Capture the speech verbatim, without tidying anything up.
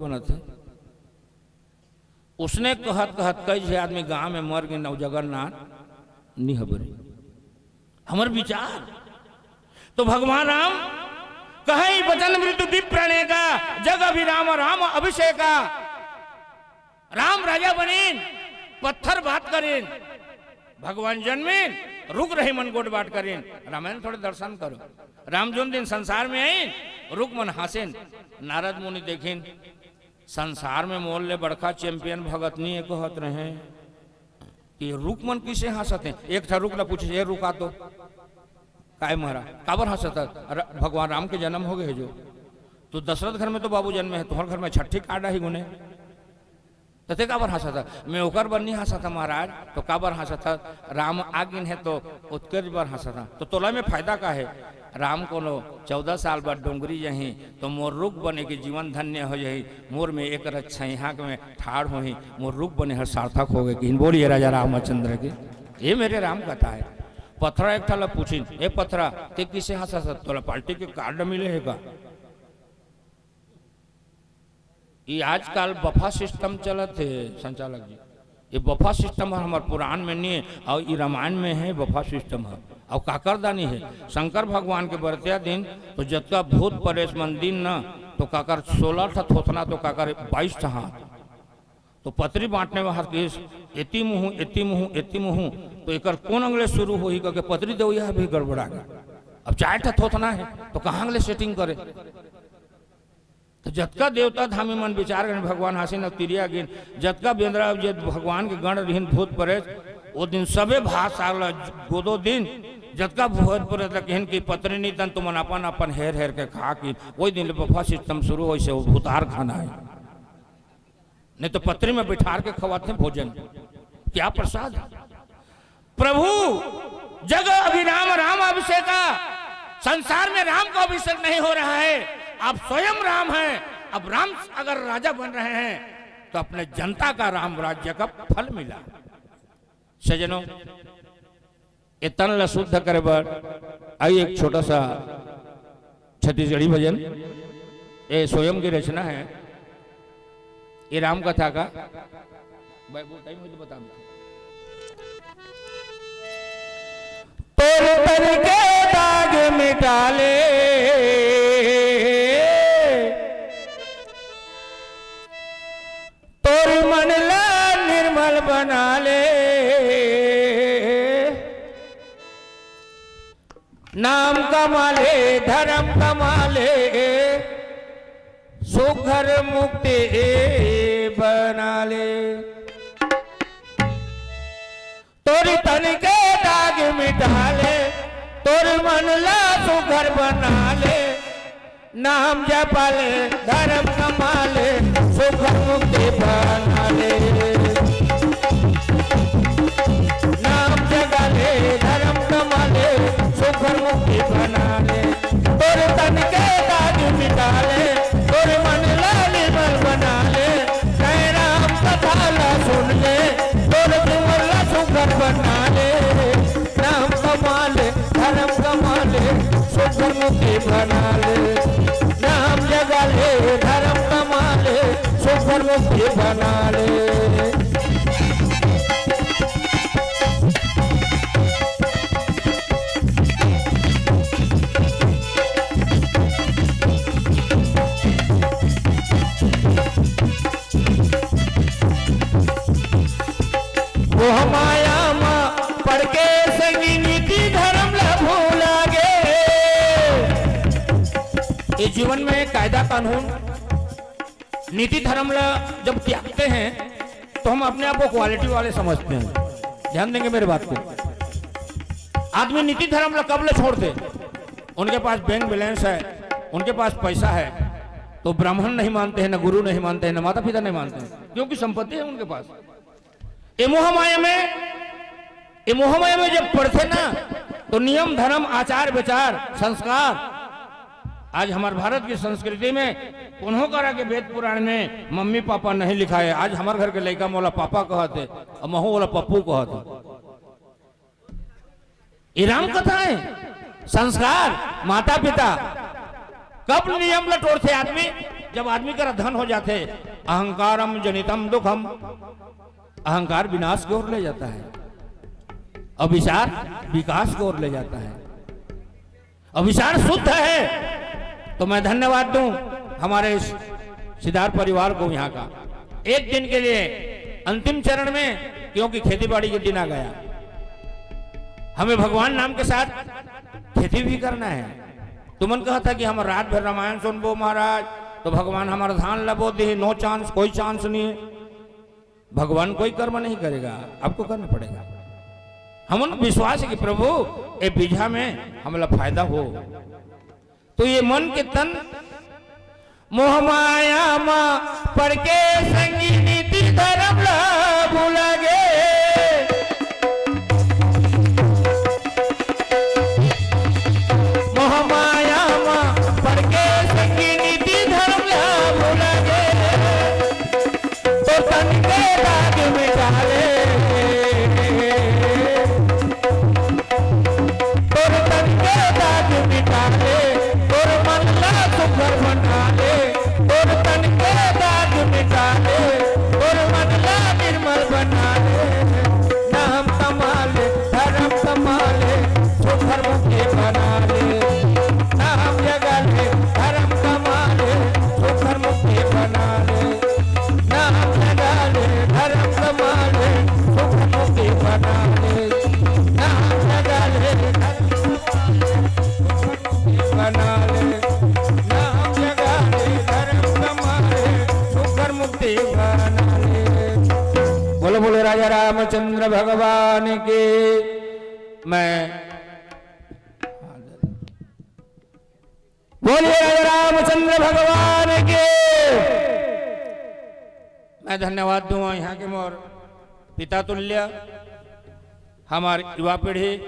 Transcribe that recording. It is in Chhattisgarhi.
बनत हे। उसने कहत कहत कई झे आदमी गांव में मर गिन, अउ जगन्नाथ निहबरी। हमर विचार तो भगवान राम कहे, "वचन मृत्यु विप्र अनेका, जग अभिराम राम अभिषेका।" राम राजा बनिन, पत्थर बात करिन, भगवान जन्मिन, रुख रही मन गोठ बात करिन। रामायण थोड़े दर्शन करो। राम जोन दिन संसार में आइन, रुख मन हांसिन। नारद मुनि देखिन, संसार में मोर ले बड़का चैंपियन भगत नइ हे कहत रहे, कि रुख मन किसे हांसत हे? एक ठा रुख ला पूछे, "ए रुख आ तो।" "काय महाराज?" "काबर हांसत हस?" "अरे, भगवान राम के जन्म हो गे हे जो।" "तो दशरथ घर में तो बाबू जन्मे हे, तुंहर घर में छट्ठी काट आही गुने।" "त तें काबर हांसत हस?" "मैं ओकर बर नइ हांसत हंव महाराज।" "तो काबर हांसत हस?" "राम आ गिन हे तो ओतकर बर हांसत हंव।" "तो तोला में फायदा का हे?" "राम कोनो चौदह साल बाद डोंगरी जाही, तो मोर रुख बने के जीवन धन्य हो जाही, मोर में एक रथ छइहां के में ठाढ़ होही, मोर रुख बने हर सार्थक हो गे।" कहिन, बोलिए राजा रामचंद्र की। ये मेरे राम कथा हे। पथरा एक ठा ला पूछिन, "ए पथरा, तें किसे हांसत हस? तोला पार्टी के कार्ड मिले हे का?" ये आजकल बफा सिस्टम चलत हे संचालक जी। ये बफा सिस्टम हर हमर पुराण में नइ हे, अउ ई रामायण में हे बफा सिस्टम हर। अउ काकर दानी हे, शंकर भगवान के बरतिया दिन तो जतका भूत परेत मन दिन न, तो काकर सोलह ठा थोथना, तो काकर बाईस ठा हाथ। तो पतरी बांटने वाला हर कहिस, "एती मुहूं, एती मुहूं, एती मुहूं।" तो एकर कोन अंग ले शुरू होही कहिके पतरी देवइया भी गड़बड़ा गे। अब चार ठा थोथना हे, तो कहां ले सेटिंग करे? तो जतका देवता धामी मन विचार करिन, भगवान हांसिन अउ तिरिया गिन, जतका बेंदरा जे भगवान के गण रिहिन भूत परेत, ओ दिन सबे भात साग ला गोदो दिन, जतका भूत परेत ला कहिन कि पतरी नइ तन तुमन अपन अपन हेर हेर के खा कि, ओई दिन ले बफा सिस्टम शुरू होइस हे, वो भूतार खाना हे। नइ तो पतरी में बिठार के खवाथे भोजन। क्या प्रसाद? प्रभु जग अभिराम राम अभिषेका, संसार में राम का अभिषेक नहीं हो रहा है, आप स्वयं राम हैं। अब राम अगर राजा बन रहे हैं तो अपने जनता का राम राज्य का फल मिला। सज्जनों, ए तन ला शुद्ध करे बर अई एक छोटा सा छत्तीसगढ़ी भजन, ए स्वयं की रचना हे। ए राम कथा का भाई, वो टाइम होई तो बता दो। तोर तन के दाग मिटा ले, तोर मन ला निर्मल बना ले, नाम कमा ले, धर्म कमा ले, सुघर मुक्ति बना ले। तोर तन के दाग मिटा ले, तोर मन ला सुघर बना ले, नाम जपा ले, धर्म कमा ले, सुख मुक्ति बना ले। नाम जगा ले, धर्म कमा ले, सुख मुक्ति बना ले। तोर तन के दाग मिटा ले, तोर मन ला निर्मल बना ले। जय राम कथा ला सुन ले, तोर जीवन ला सुघर बना ले। नाम कमा ले, धर्म कमा ले, सुख मुक्ति बना ले। नाम जगा ले, धर्म कमा ले, सुख मुक्ति बना ले। मोह माया म पड़ के संगी नीति धर्म ला भूला गे। ये जीवन में कायदा कानून, नीति धर्म ला जब त्यागते हैं तो हम अपने आप को क्वालिटी वाले समझते हैं। ध्यान देंगे मेरे बात को। आदमी नीति धर्म ला कब ले छोड़ते? उनके पास बैंक बैलेंस है, उनके पास पैसा है, तो ब्राह्मण नहीं मानते हैं, ना गुरु नहीं मानते हैं, ना माता पिता नहीं मानते हैं, क्योंकि संपत्ति है उनके पास। ये मोह माया में, ये मोह माया में जब पड़थे ना, तो नियम, धर्म, आचार, विचार, संस्कार, आज हमर भारत की संस्कृति में कोनो करा के वेद पुराण में मम्मी पापा नहीं लिखा है। आज हमर घर के लइका मोला पापा कहत हे, अउ महूं ओला पप्पू कहत हंव। ये राम कथा हे। संस्कार, माता पिता, कब नियम ला टोरथे आदमी? जब आदमी करा धन हो जाथे, अहंकारम जनितम दुखम, अहंकार विनाश की ओर ले जाता है, अभिचार विकास की ओर ले जाता है। अभिचार शुद्ध है, तो मैं धन्यवाद दूं हमारे इस सिद्धार्थ परिवार को, यहाँ का एक दिन के लिए अंतिम चरण में, क्योंकि खेती बाड़ी के दिन आ गया, हमें भगवान नाम के साथ खेती भी करना है। तुमन कहा था कि हम रात भर रामायण सुनबो महाराज, तो भगवान हमारा धान लबो दे, नो चांस, कोई चांस नहीं है। भगवान कोई कर्म नहीं करेगा, आपको करना पड़ेगा। हमन विश्वास है कि प्रभु, ए बीघा में हमला फायदा हो। तो ये मन के तन मोह माया मा पड़ के संगी नीति धर्म ला भुला गे। मोह माया मा पड़ के संगी नीति धर्म ला भुला गे। तोर तन के दाग मिटा ले, तोर तन के दाग मिटा ले, तोर मन ला सुघर बना ले। तोर तन के दाग मिटा ले, तोर मन ला निर्मल बना ले। नाम कमा ले, धर्म कमा ले, सुघर मुक्ति बना ले। नाम जगा ले, धर्म कमा ले, सुघर मुक्ति बना ले। नाम जगा ले, धर्म कमा ले, सुघर मुक्ति बना ले। नाम जगा ले, धर्म कमा ले, सुघर मुक्ति बना ले। नाम जगा ले, धर्म कमा ले, सुघर मुक्ति बना ले। बोलो, बोलो राजा रामचंद्र भगवान की। मैं बोलिए राजा रामचंद्र भगवान की। मैं धन्यवाद दूं यहाँ के मोर पिता तुल्य, हमार युवा पीढ़ी,